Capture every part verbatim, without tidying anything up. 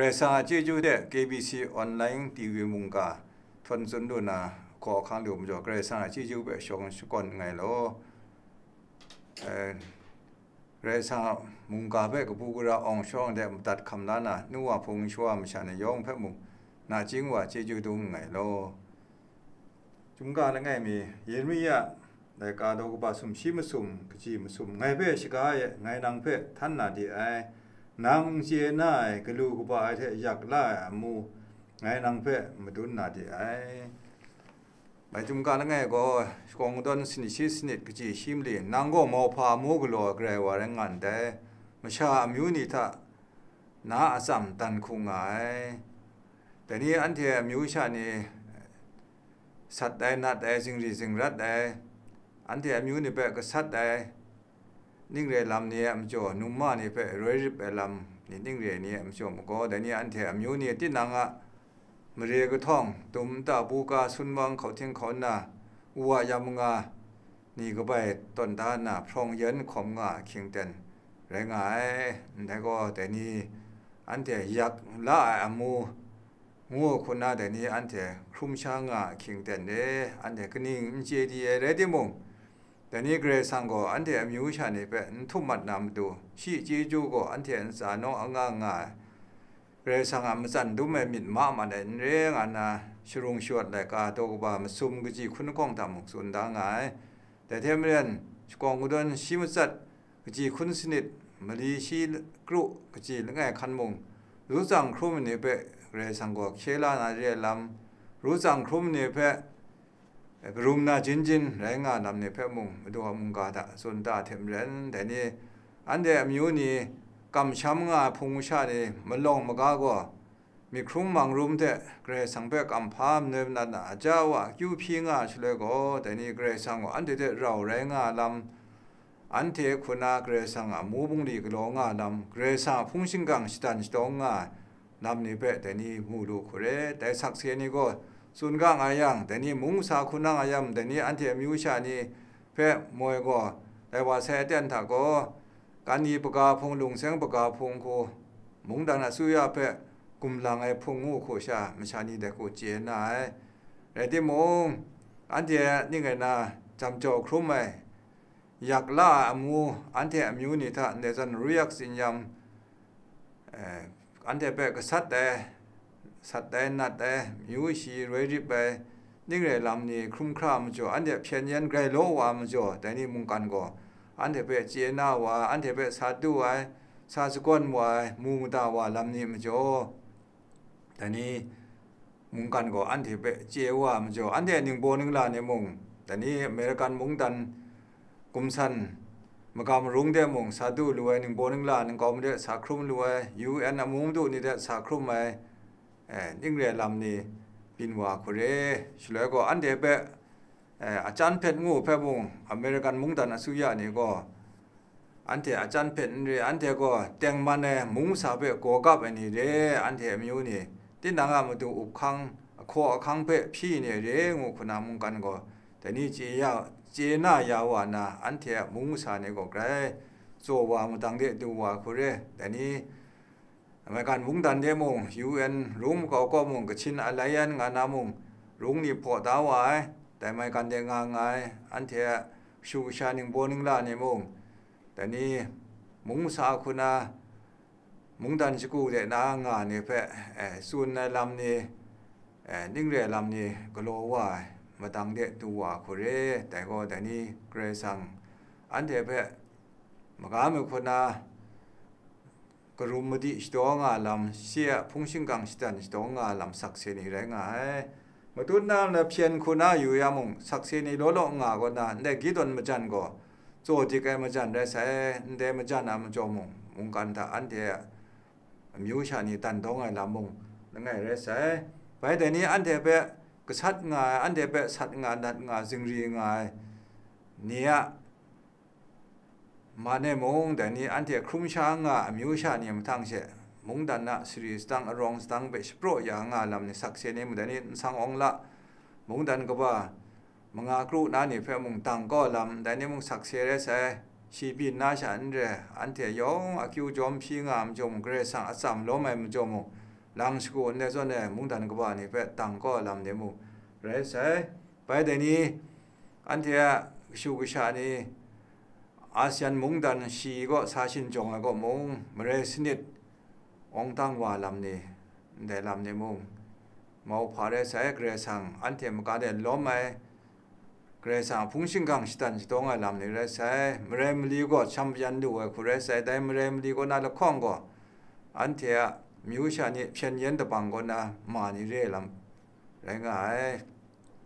Karai Kasang a chyeju hte K B C online T V mungga htawn tsun lu na, hkaw ahkang lu majaw, Karai Kasang a chyeju hpe shawng shakawn nngai law. Eh, Karai Kasang a mungga hpe kabu gara awng shawng de madat hkam la na, nu wa hpung shawa masha ni yawng hpe mung, nachying wa chyeju dum nngai law. Chyum ga langai mi, Yeremia laika daw kaba sumshi masum, kaji masum, ngai hpe shaga e, ngai nang hpe htan na de ai, nang n chye na ai, galu kaba ai hte yak la ai amu, ngai nang hpe madun na de ai. Bai chyum ga langai gaw, shakawn kadawn sanit shi sanit kaji shi mali, nang gaw mauhpa amu galaw ai Karai wa rai nga ndai, masha amyu ni hta na a atsam dan hkung nga ai. Dai ni anhte amyu sha ni sat ai, nat ai, zingri zingrat ai, anhte amyu ni hpe gasat ai, ning re lam ni a majaw, num ma ni hpe roi rip ai lam ni ning re ni a majaw magaw, dai ni anhte amyu ni tinang a mare kahtawng, dum nta, buga, sunwang, hkauhting hkauna, wa ya manga ni kabai tawn da nna, hprawng yan hkawm nga a hkying ten rai nga ai. Ndai gaw, dai ni anhte yak la ai amu, ngu hku na, dai ni anhte hkrum sha nga a hkying ten e, anhte kaning n chye di ai rai timung, dai ni Karai Kasang gaw anhte amyu sha ni hpe n htum mat na matu, shi chyeju gaw anhte ntsa naw anga nga ai. Karai Kasang a matsan dum ai myit ma mat ai n re nga nna, sharung shawt laika daw kaba masum kaji hkun lahkawng hta mung tsun da nga ai. Dai hte maren, shakawn kadawn shi matsat kaji hkun sanit, mali shi kru kaji langai hkan mung, ru tsang hkrum ai ni hpe Karai Kasang gaw hkye la na re ai lam, ru tsang hkrum ai ni hpe karum na jin jin rai nga lam ni hpe mung, Madu a mungga hta tsun da hte maren, dai ni anhte amyu ni kamsham nga ai hpung masha ni malawng maga gaw, myi hkrung mang rum hte Karai Kasang hpe kamhpa manoi manat na aja wa akyu hpyi nga ai shaloi gaw, dai ni Karai Kasang gaw anhte hte rau rai nga ai lam, anhte hku na Karai Kasang a amu bungli galaw nga ai lam, Karai Kasang a hpung shingkang shadan shadawng nga ai lam ni hpe dai ni mu lu hku re. Dai sakse ni gaw tsun ga nga yang, dai ni mung sa hku na nga yang, dai ni anhte amyu sha ni hpe moi gaw, dai wa sai aten hta gaw, Kani paga hpung, Lungseng paga hpung hku, mungdan asuya hpe gumlang ai hpung ngu hku sha masha ni dai hku chye na ai. Rai timung, anhte ning ai na, jam jau hkrum ai, yak la ai amu, anhte amyu ni hta ndai zawn ruyak tsin-yam, eh, anhte hpe gasat ai, sat ai, nat ai, myu shi roi rip ai, ning re lam ni hkrum hkra majaw, anhte hpyen yen grai law wa ai majaw, dai ni mungkan gaw anhte hpe chye na wa, anhte hpe sa du ai, sa shakawn wa ai, mu mada wa lam ni majaw, dai ni mungkan gaw anhte hpe chye wa ai majaw, anhte ningbaw ningla ni mung, dai ni American mungdan gumsan magam marung de mung sa du lu ai, ningbaw ningla ningkau made sa hkrum lu ai, U N amu madu ni de sa hkrum ai, eh, ning re lam ni byin wa hku re. Shaloi gaw anhte hpe, eh, a chyang hpyen ngu hpe mung, American mungdan asuya ni gaw, anhte a chyang hpyen n re, anhte gaw tengman ai mung masa hpe gaw kap ai ni re, anhte amyu ni tinang a matu up hkang, ahkaw ahkang hpe hpyi ai ni re, ngu hku na mungkan gaw, dai ni chye ya, chye na ya wa na, anhte a mung masa ni gaw grai tsaw wa madang de du wa hku re. Dai ni American mungdan de mung, U N rung makau kaw mung, Kachin Alliance nga na mung, rung ni hpaw da wa ai, dai American de nga nga ai, anhte a kashu kasha ningbaw ningla ni mung, dai ni mung masa hku na, mungdan shagu de na nga ni hpe, eh, tsun ai lam ni, eh, ning re lam ni galaw wa ai, madang de du wa hku re. Dai gaw, dai ni Karai Kasang anhte hpe maga mi hku na, karum madi shadaw nga lam, shi a hpung shingkang shadan shadaw nga lam sakse ni rai nga ai. Matut na na hpyen hku na yu ya mung, sakse ni law law nga kaw na, ndai Gideon majan gaw tsaw dik ai majan rai sai, ndai majan a majaw mung, mungkan hta anhte a amyu sha ni dan dawng ai lam mung langai rai sai. Bai dai ni anhte hpe gasat nga ai, anhte hpe sat nga, nat nga, zingri nga ai ni a man e mung, dai ni anhte hkrum sha nga amyu sha ni mahtang she, mungdan a sari sadang arawng sadang hpe shapraw ya nga lam ni sakse ni mung, dai ni nsang awng la, mungdan kaba manga kru na ni hpe mung dang kaw lam, dai ni mung sakse rai sai. Shi byin na sha n re, anhte yawng akyu jawm hpyi nga ai majaw mung, Karai Kasang a tsam lawm ai majaw mung, lang shagu ndai zawn e mungdan kaba ni hpe dang kau ai lam ni mung rai sai. Bai dai ni, anhte a kashu kasha ni, ASEAN mungdan shi kaw sa shinjawng ai kaw mung, marai sanit awng dang wa lam ni, ndai lam ni mung, mauhpa rai sai. Karai Kasang anhte maga de lawm ai, Karai Kasang a hpung shingkang shatan shadawng ai lam ni rai sai. Marai mali gaw sham yan lu ai hku rai sai. Dai marai mali kaw na lahkawng gaw, anhte a myu sha ni hpyen yen dabang kaw na ma ni re ai lam rai nga ai.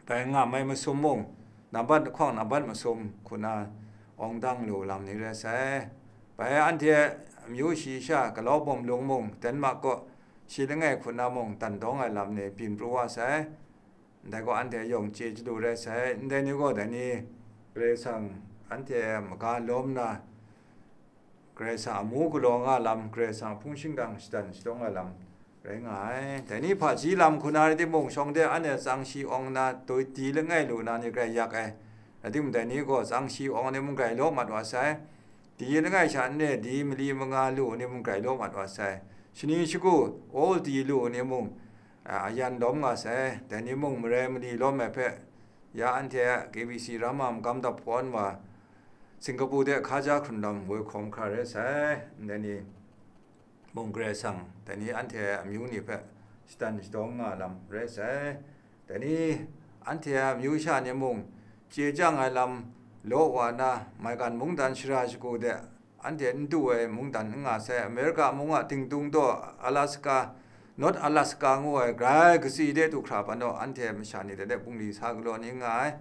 Bai nga mai masum mung, nambat lahkawng nambat masum hku na awng dang lu lam ni rai sai. Bai anhte amyu shi sha galau bawm lung mung, Denmark kaw shi langai hku na mung dan dawng ai lam ni byin pru wa sai. Ndai gaw anhte yawng chye chyalu rai sai. Ndai ni gaw dai ni, Karai Kasang anhte maga lawm na, Karai Kasang amu galaw nga lam, Karai Kasang hpung shingkang shatan shadawng ai lam rai nga ai. Dai ni hpaji lam hku na rai timung, shawng de anhte tsang shi awng na, doi di langai lu na ni grai yak ai. Rai timung, dai ni gaw tsang shi awng ni mung grai law mat wa sai. Di langai sha n re, di mali manga lu ni mung grai law mat wa sai. Shani shagu, aw di lu ni mung, a, ayan lawm nga sai. Dai ni mung marai mali lawm ai hpe, ya anhte a K B C Rama magam dap hpawn wa, Singapore de hkaja hkrun lam woi hkawm hkra rai sai. Ndai ni mung Karai Kasang, dai ni anhte a amyu ni hpe shatan shadawng nga lam rai sai. Dai ni anhte a amyu sha ni mung chye chyang ai lam law wa na, maigan mungdan shara shagu de anhte n du ai mungdan n nga sai. America mung a tingtung daw Alaska, North Alaska ngu ai grai katsi de du hkra pan naw, anhte masha ni de bungli sa galaw ni nga ai.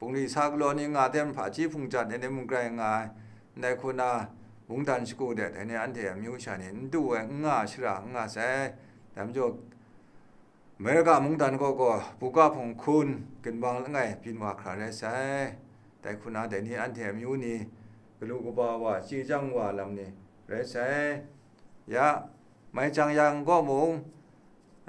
Bungli sa galaw ni nga tem hpaji hpung jan ni mung grai nga ai. Ndai hku na, mungdan shagu de, dai ni anhte amyu sha ni n du ai, n nga shara n nga sai. Dai majaw, America mungdan kaw gaw, buga hpung hkun, ginwang langai byin wa hkra rai sai. Dai hku na, dai ni anhte amyu ni, galu kaba wa, chye chyang wa lam ni rai sai. Ya, mai jang yang gaw mung,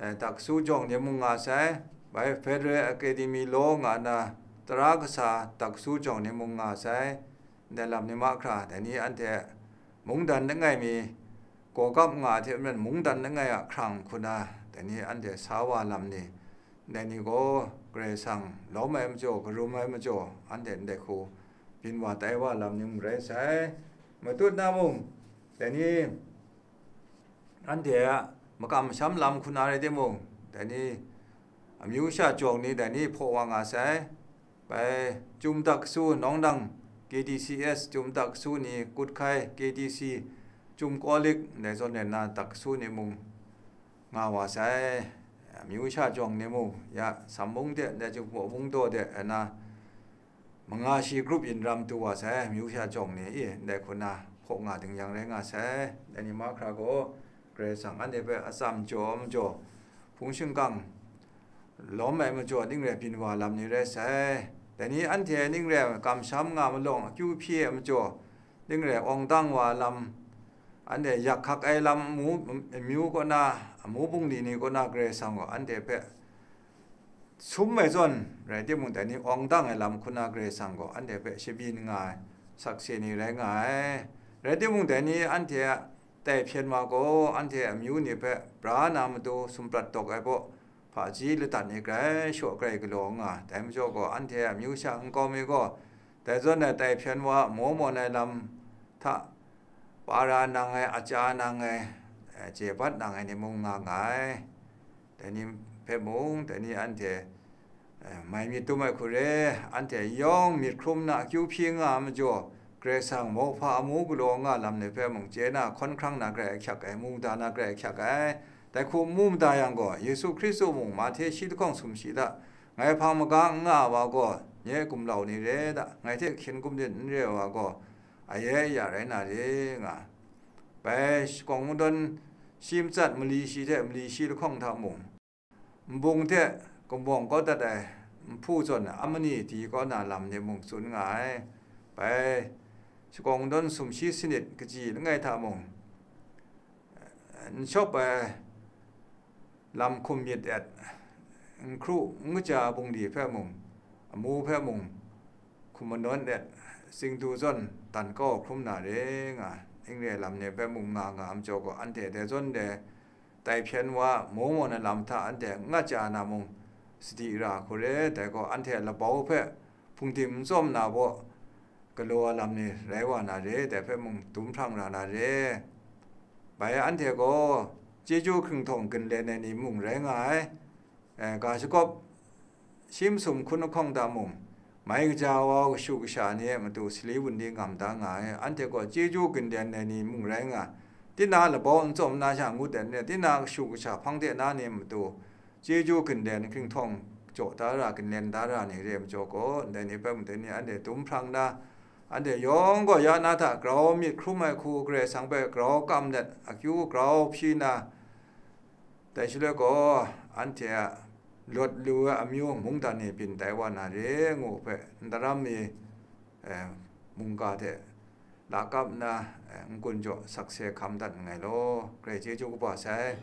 eh, taksu jawng ni mung nga sai. Bai Federal Academy Law nga na, tara kasa taksu jawng ni mung nga sai. Ndai lam ni mahkra, dai ni anhte mungdan langai mi, gawgap nga hte maren mungdan langai a hkrang hku na, dai ni anhte sa wa lam ni, ndai ni gaw Karai Kasang lawm ai majaw, karum ai majaw, anhte ndai hku byin wa tai wa lam ni mung rai sai. Matut na mung, dai ni anhte a makam masham lam hku na rai timung, dai ni amyu sha jawng ni dai ni hpaw wa nga sai. Bai Chyum Dak Kasu, Nawng Dang K D C S Chyum Dak Kasu ni, Kut Hkai K D C Chyum Kawlik, ndai zawn e na Dak Kasu ni mung nga wa sai. Amyu sha jawng ni mung, ya, Sam mung de, ndai Chyum Kawlik mung daw de, na, manga shi group yin ram tu wa sai, amyu sha jawng ni, i, ndai hku na, hpaw nga ding yang rai nga sai. Dai ni mahkra gaw, Karai Kasang anhte hpe atsam jaw majaw, hpung shingkang lawm ai majaw, ning rai byin wa lam ni rai sai. Dai ni anhte ning rai kamsham nga malawng, akyu hpye ai majaw, ning rai awng dang wa lam, anhte yak hkak ai lam, amu, amyu kaw na, amu bungli ni kaw na Karai Kasang gaw anhte hpe sum ai zawn rai timung, dai ni awng dang ai lam hku na Karai Kasang gaw anhte hpe shabyin nga ai sakse ni rai nga ai. Rai timung, dai ni anhte a tai hpyen wa gaw, anhte amyu ni hpe bra na matu sumprat dawk ai baw, hpaji ladan ni grai shaw grai galaw nga, dai majaw gaw, anhte a amyu sha nkau mi gaw, dai zawn ai tai hpyen wa maw mawn ai lam hta, para nang ai, aja nang ai, eh, je bat nang ai ni mung nga nga ai. Dai ni hpe mung, dai ni anhte, eh, mai myit dum ai hku re, anhte yawng myit hkrum na akyu hpyi nga ai majaw, Karai Kasang mauhpa amu galaw nga lam ni hpe mung chye na, hkawn hkrang na grai ahkyak ai, mu mada na grai ahkyak ai. Dai hku n mu mada yang gaw, Yesu Hkristu mung Mahte shi lahkawng sumshi hta, ngai hpang maga n nga ai wa gaw, nye gumlau ni re ai hta, ngai hte hkyen gumlit n re ai wa gaw, aye aya rai na re, nga. Bai shakawng kungdawn shi matsat mali shi hte mali shi lahkawng hta mung, nbung hte gumawng kawdat ai nhpu zawn a mani di kau na lam ni mung tsun nga ai. Bai shakawng kungdawn sumshi sanit kaji langai hta mung, n shawp ai lam hkum myit et, n hkru n kaja bungli hpe mung, amu hpe mung hkum manawn et, tsingdu zawn dan kau hkrum na re nga, ning re lam ni hpe mung nga nga ai majaw gaw, anhte dai zawn de tai hpyen wa, maw maw na lam hta anhte n ngat ja na mung, sadi ra hku re, dai gaw anhte labau hpe hpungdim n tsawm na baw, galaw ai lam ni rai wa na re, dai hpe mung dum hprang ra na re. Bai anhte gaw chyeju hkringhtawng ginlen ai ni mung rai nga ai, eh, ga shagawp shi masum hkun lahkawng hta mung, mai kaja wa kashu kasha ni a matu sali wunli ngam da nga ai, anhte gaw chyeju ginlen ai ni mung rai nga, tinang labau n tsawm na sha ngut ai ni, tinang kashu kasha hpang de na ni a matu, chyeju ginlen hkringhtawng jaw da ra, ginlen da ra ni re ai majaw gaw, ndai ni hpe matu ni anhte dum hprang na, anhte yawng gaw ya na hta grau myit hkrum ai hku Karai Kasang hpe grau kam let, akyu grau hpyi na, dai shaloi gaw, anhte a lawt lu ai amyu mungdan ni byin tai wa na re ngu hpe, ndaram mi, eh, mungga hte lakap nna, eh, n-gun jaw sakse hkam dat nngai law, Karai chyeju kaba sai.